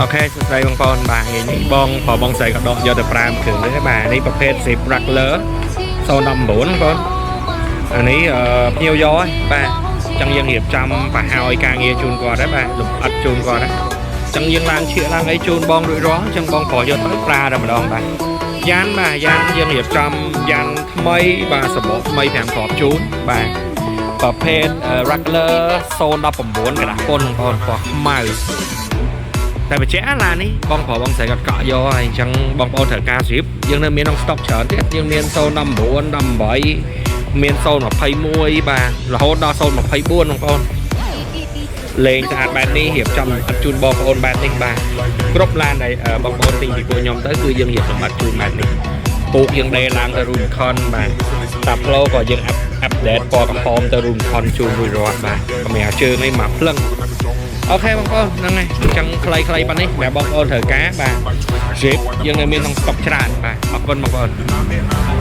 OK សួស្តីបងប្អូនបាទថ្ងៃនេះបងប្រុសបងស្រីក៏ដកយកទៅប្រើមួយគ្រឿងនេះបាទនេះប្រភេទ Jeep Wrangler 019បងប្អូនអានេះអឺភ្ញៀវយកហើយបាទអញ្ចឹងយើងរៀបចំប្រហើយការងារជូនគាត់ដែរបាទលំអិតជូនគាត់ដែរអញ្ចឹងយើងឡើងឈៀកឡើងអីជូនបងរួចរាល់អញ្ចឹងបងប្រុសយកទៅប្រើតែម្ដងបាទយ៉ានបាទយ៉ានយើងរៀបចំយ៉ានថ្មីបាទសម្បកថ្មី5គ្រាប់ជូនបាទប្រភេទ Wrangler 019ក្រដាសពុនបងប្អូនពណ៌ខ្មៅ តែបញ្ជាក់ឡាននេះបងប្រុសបងស្រីគាត់កក់យកហើយអញ្ចឹងបងប្អូនត្រូវការ Jeep យើងនៅមានក្នុង stock ច្រើនទៀតយើងមាន019 18មាន021បាទរហូតដល់024បងប្អូនលេងស្អាតបែបនេះរៀបចំអត់ជូនបងប្អូនបែបនេះបាទគ្រប់ឡានដែលបងប្អូនទិញពីពួកខ្ញុំទៅគឺយើងរៀបចំអត់ជូនបែបនេះពូកយើងដេរឡើងទៅ Rubicon បាទតាផ្លូក៏យើង update ពណ៌ក្រហមទៅ Rubicon ជូនរួចរាល់បាទកម្រាលជើងនេះមកភ្លឹង OK បងប្អូនហ្នឹងហើយអញ្ចឹងខ្លីៗប៉ុណ្នេះសម្រាប់បងប្អូនត្រូវការបាទ Jeep យើងនៅមានក្នុងស្តុកច្រើនបាទអរគុណបងប្អូន។